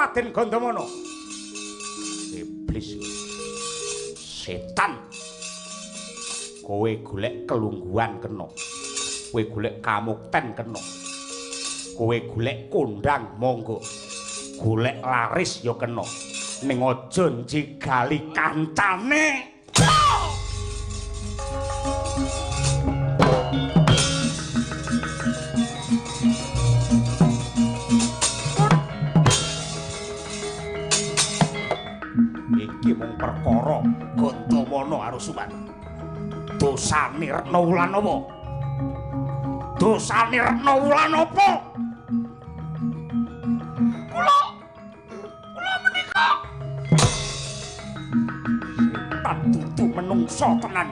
Raden Gandamana. Iblis. Setan. Kowe golek kelungguhan kena. Kowe golek kamukten kena. Kowe golek kondang monggo. Golek laris ya kena. Ning aja njigali kancane. Iki mung perkara Gandamana karo Suman. Dosane Retna Wulan apa? Dosane Retna Wulan apa? Kula menika setan dudu menungso tenan.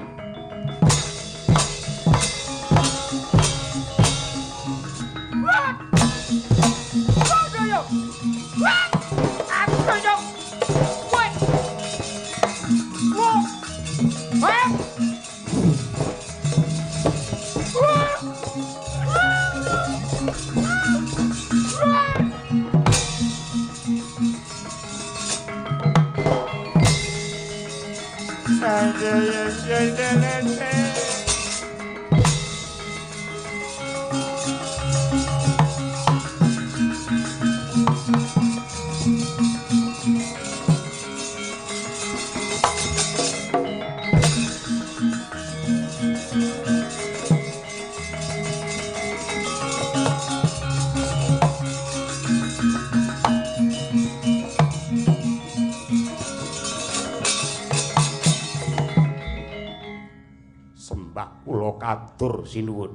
Katur sinuwun.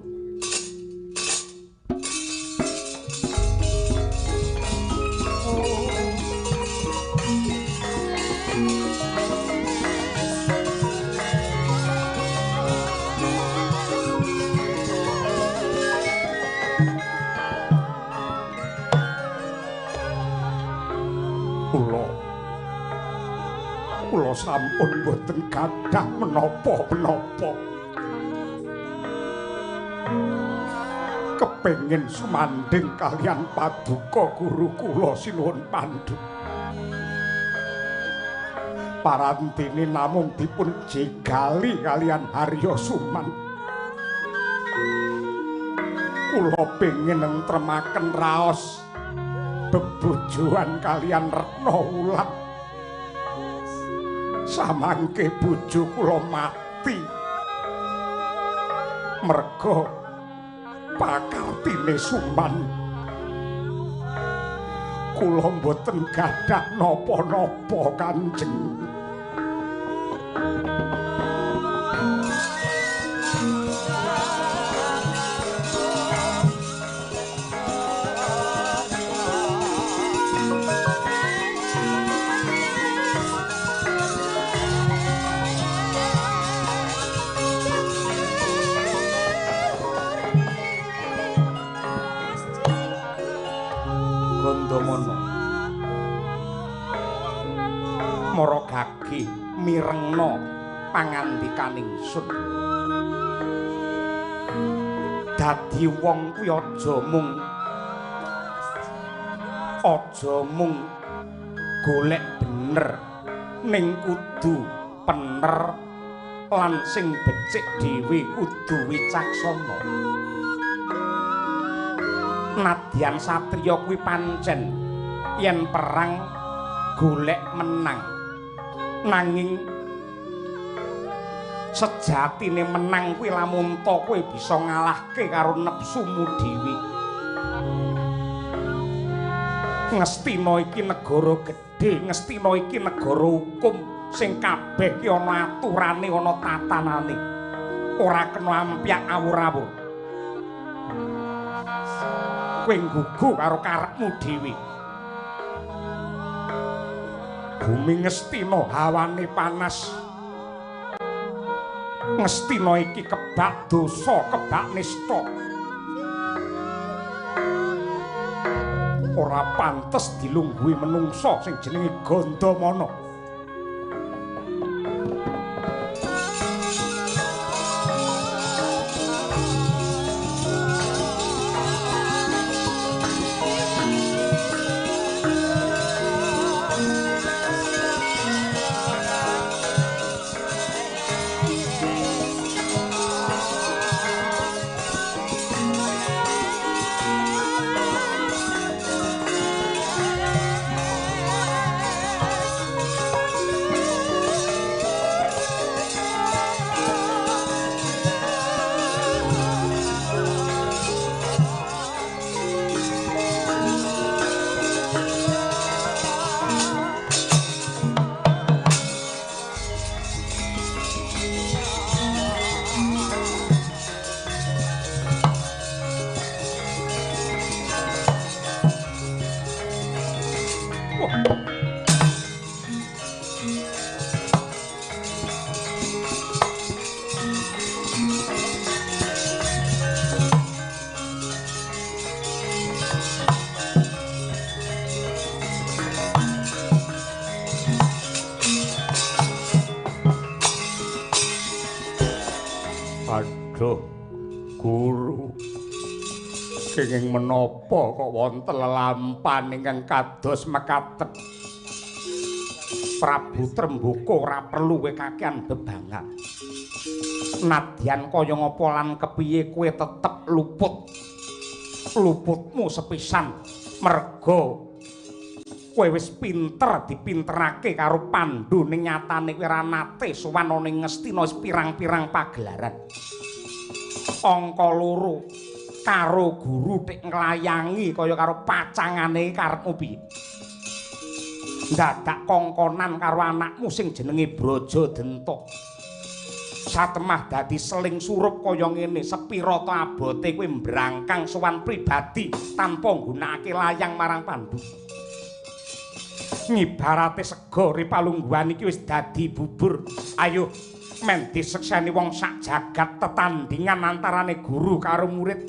Kula sampun boten gadah menapa-menapa. Kepengin sumandhing kalian paduka guru kula sinuwun Pandhu. Parantine namung dipun jegali kalian Harya Suman. Kula pengin nentremaken raos bebojoan kalian Retna Wulan. Samangke bojo kula mati merga pakartine Suman. Kula mboten gadah napa-napa Kanjeng. Gandamana mara gage mirengna pangandikaning sun. Dadi wong kuwi aja mung golek bener, ning kudu pener lan sing becik dhewe kudu wicaksana. Nadyan satriya kuwi pancen yen perang golek menang, nanging sejatine menang kuwi lamun ta kowe bisa ngalahke karo nepsumu dhewe. Ngastina iki negara gedhe, Ngastina iki negara hukum sing kabeh ki ana aturane, ana tatanane. Ora kena ampyak awur-awur. Kowe nggugu karo karepmu dhewe. Bumi Ngastina hawane panas. Ngastina iki kebak dosa, kebak nista. Ora pantes dilungguhi menungsa sing jenenge Gandamana. Guru, kenging menapa kok wonten lelampan ingkang kados mekaten? Prabu Tremboko, ora perlu kowe kakean bebangan. Nadyan kaya ngapa lan kepiye kowe tetep luput. Luputmu sepisan merga kowe wis pinter dipinterake karo Pandhu, ning nyatane kowe ora nate sowan ana ing Ngastina wis pirang-pirang pagelaran. Angka loro karo guru tek nglayangi kaya karo pacangane karepmu piye? Dadak kongkonan karo anakmu sing jenenge Brajadenta. Satemah dadi seling surup kaya ngene, sepira ta abote kowe mbrangkang sowan pribadi tanpa nggunakake layang marang Pandhu. Ngibarate sega ripalungguhan iki wis dadi bubur. Ayo men disekseni wong sak jagat tetandingan antarane guru karo murid.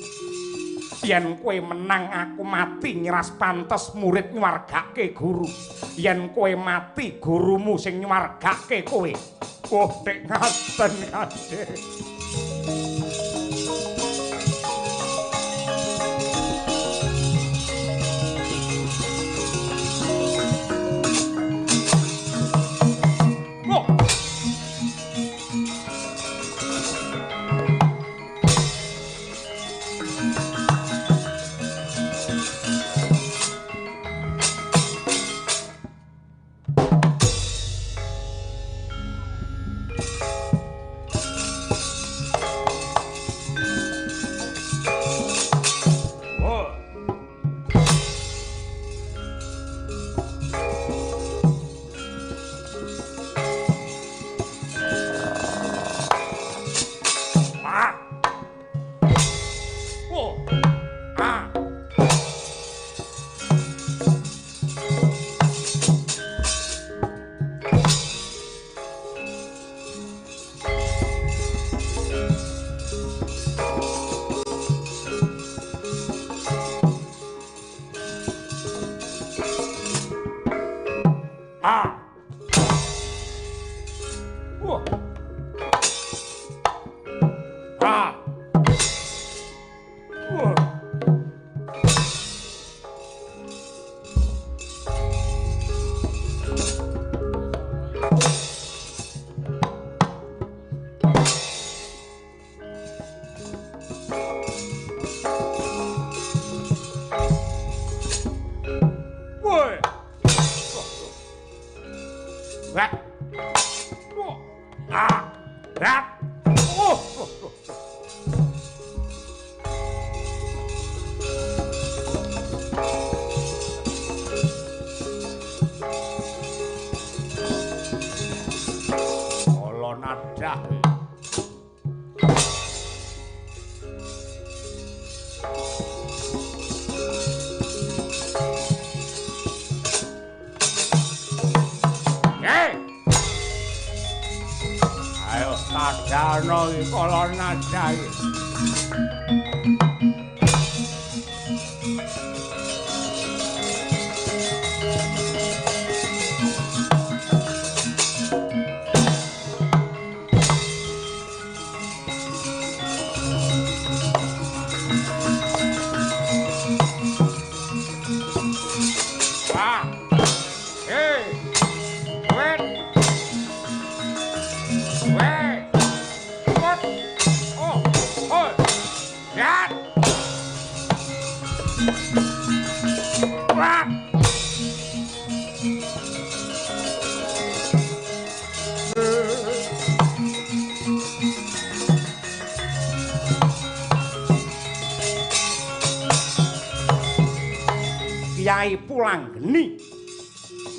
Yen kowe menang aku mati nyeras pantes murid nyuwargake guru. Yen kowe mati gurumu sing nyuwargake kowe. Oh, nek ngaten kadhe. Oh. Kyai Pulanggeni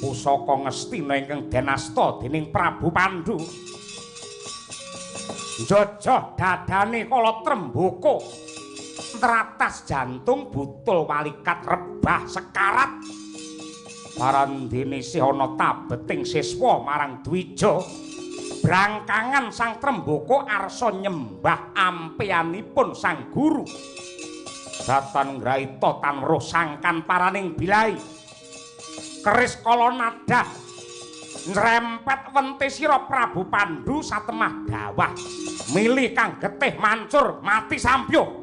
pusaka Ngastina ingkang den asta dening Prabu Pandhu. Njojoh dadane kala Tremboko, tratas jantung butul walikat rebah sekarat. Parandene isih ana tabeting siswa marang Dwija. Brangkangan Sang Tremboko arsa nyembah ampeyanipun sang guru. Datan ngraita tan weruh sangkan paraning bilai. Keris kala nadah nrempet wente sira Prabu Pandhu satemah dawah Milih kang getih mancur mati sampyuh.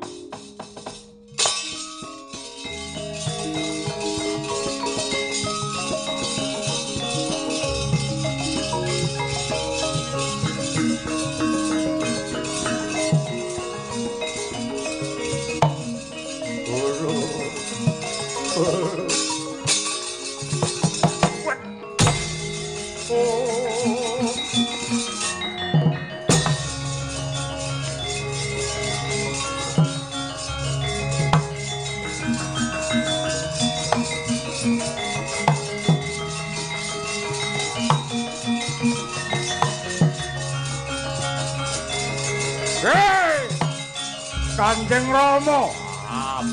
Kanjeng Rama,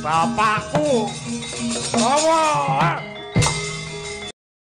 bapakku. Rama.